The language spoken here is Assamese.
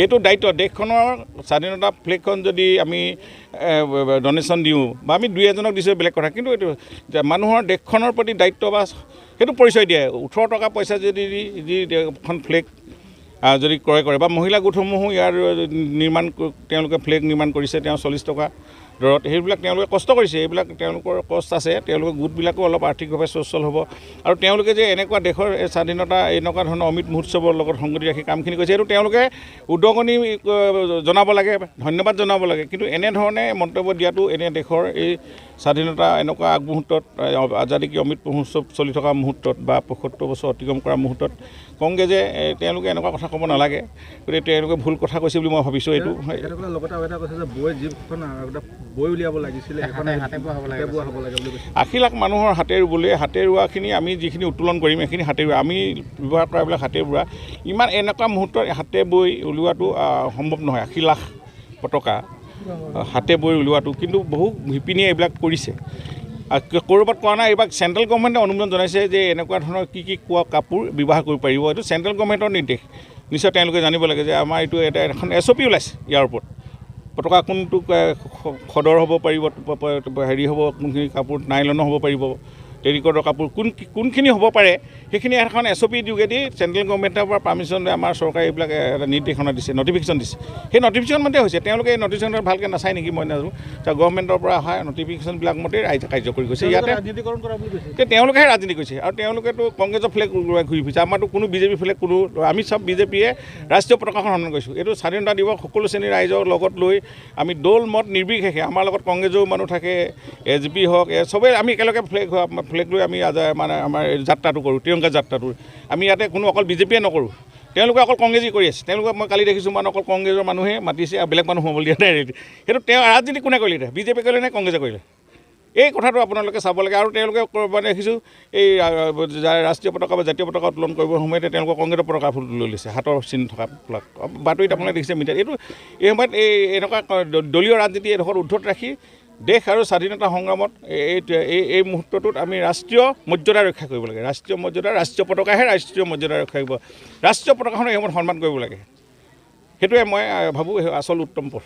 এইটো দায়িত্ব। দেশখনৰ স্বাধীনতা ফ্লেগখন যদি আমি ডনেশ্যন দিওঁ বা আমি দুই এজনক দিছোঁ, বেলেগ কথা, কিন্তু এইটো মানুহৰ দেশখনৰ প্ৰতি দায়িত্ব বা সেইটো পৰিচয় দিয়ে। 18 টকা পইচা যদি দি এখন ফ্লেগ যদি ক্ৰয় কৰে বা মহিলা গোটসমূহো ইয়াৰ নিৰ্মাণ, তেওঁলোকে ফ্লেগ নিৰ্মাণ কৰিছে, তেওঁ 40 টকা দৰত, সেইবিলাক তেওঁলোকে কষ্ট কৰিছে, এইবিলাক তেওঁলোকৰ কষ্ট আছে। তেওঁলোকৰ গোটবিলাকো অলপ আৰ্থিকভাৱে সচ্ছল হ'ব আৰু তেওঁলোকে যে এনেকুৱা দেশৰ স্বাধীনতা এনেকুৱা ধৰণৰ অমৃত মহোৎসৱৰ লগত সংগতি ৰাখি কামখিনি কৰিছে, এইটো তেওঁলোকে উদগনি জনাব লাগে, ধন্যবাদ জনাব লাগে। কিন্তু এনেধৰণে মন্তব্য দিয়াটো এনে দেশৰ এই স্বাধীনতা এনেকুৱা আগমুহূৰ্তত, আজাদী কি অমৃত মহোৎসৱ চলি থকা মুহূৰ্তত বা 75 বছৰ অতিক্ৰম কৰা মুহূৰ্তত কংগ্ৰেছে তেওঁলোকে এনেকুৱা কথা ক'ব নালাগে। গতিকে তেওঁলোকে ভুল কথা কৈছে বুলি মই ভাবিছোঁ। এইটো 80 লাখ মানুহৰ হাতে ৰুবলৈ, হাতে ৰোৱাখিনি আমি যিখিনি উত্তোলন কৰিম সেইখিনি হাতে ৰোৱা, আমি ব্যৱহাৰ কৰাবিলাক হাতে ৰোৱা। ইমান এনেকুৱা মুহূৰ্তত হাতে বৈ উলিওৱাটো সম্ভৱ নহয়। 80 লাখ পতাকা হাতে বৈ উলিওৱাটো, কিন্তু বহু শিপিনীয়ে এইবিলাক কৰিছে। ক'ৰবাত কোৱা নাই, এইবাৰ চেণ্ট্ৰেল গভৰ্ণমেণ্টে অনুমোদন জনাইছে যে এনেকুৱা ধৰণৰ কি কি কোৱা কাপোৰ ব্যৱহাৰ কৰিব পাৰিব। এইটো চেণ্ট্ৰেল গভৰ্ণমেণ্টৰ নিৰ্দেশ, নিশ্চয় তেওঁলোকে জানিব লাগে যে আমাৰ এইটো এটা এখন SOP ওলাইছে ইয়াৰ ওপৰত। পতাকা কোনটো খদৰ হ'ব পাৰিব, হেৰি হ'ব, কোনখিনি কাপোৰ নাইলনৰ হ'ব পাৰিব, টেৰিকটৰ কাপোৰ কোনখিনি হ'ব পাৰে, সেইখিনি এখন SOP যোগেদি চেণ্ট্ৰেল গভৰ্ণমেণ্টৰ পৰা পাৰ্মিশ্যন লৈ আমাৰ চৰকাৰে এইবিলাক এটা নিৰ্দেশনা দিছে, নটিফিকেশ্যন দিছে। সেই নটিফিকেশ্যন মতে হৈছে। তেওঁলোকে এই নটিফিকেশ্যন ভালকৈ নাচায় নেকি মই নাজানো। গভৰ্ণমেণ্টৰ পৰা অহা নটিফিকেশ্যনবিলাক মতেই ৰাইজে কাৰ্য কৰি গৈছে। ইয়াতে তেওঁলোকেহে ৰাজনীতি কৰিছে আৰু তেওঁলোকেতো কংগ্ৰেছৰ ফ্লেগ ঘূৰি ফুৰিছে। আমাৰতো কোনো বিজেপি ফ্লেগ কোনো, আমি চব বিজেপিয়ে ৰাষ্ট্ৰীয় পতাকাখন সন্মান কৰিছোঁ। এইটো স্বাধীনতা দিৱস সকলো শ্ৰেণীৰ ৰাইজৰ লগত লৈ আমি দল মত নিৰ্বিশেষে, আমাৰ লগত কংগ্ৰেছৰো মানুহ থাকে, এ জি পি হওক, চবেই আমি একেলগে ফ্লেগ লৈ আমি মানে আমাৰ যাত্ৰাটো কৰোঁ, ত্ৰিৰংগা যাত্ৰাটো। আমি ইয়াতে কোনো অকল বিজেপিয়ে নকৰোঁ, তেওঁলোকে অকল কংগ্ৰেছী কৰি আছে। তেওঁলোকে মই কালি দেখিছোঁ মানে অকল কংগ্ৰেছৰ মানুহে মাতিছে আৰু বেলেগ মানুহ সোমাবলৈ দিয়া নাই। সেইটো তেওঁ ৰাজনীতি কোনে কৰিলে? এতিয়া বিজেপি কৰিলে নে কংগ্ৰেছে কৰিলে? এই কথাটো আপোনালোকে চাব লাগে। আৰু তেওঁলোকে মানে দেখিছোঁ এই ৰাষ্ট্ৰীয় পতাকা বা জাতীয় পতাকা উত্তোলন কৰিবৰ সময়তে তেওঁলোকে কংগ্ৰেছৰ পতাকা ফুল লৈ লৈছে, হাতৰ চিন থকা ফ্লাগ। বাতৰিত আপোনালোকে দেখিছে মিডিয়াত। এইটো এই সময়ত এই এনেকুৱা দলীয় ৰাজনীতি এইডোখৰত উৰ্ধত ৰাখি দেশ আৰু স্বাধীনতা সংগ্ৰামত এই মুহূৰ্তটোত আমি ৰাষ্ট্ৰীয় মৰ্যাদা ৰক্ষা কৰিব লাগে। ৰাষ্ট্ৰীয় মৰ্যাদা, ৰাষ্ট্ৰীয় পতাকাহে ৰাষ্ট্ৰীয় মৰ্যাদা ৰক্ষা কৰিব। ৰাষ্ট্ৰীয় পতাকাখনক এই সময়ত সন্মান কৰিব লাগে। সেইটোৱে মই ভাবোঁ আচল উত্তম পথ।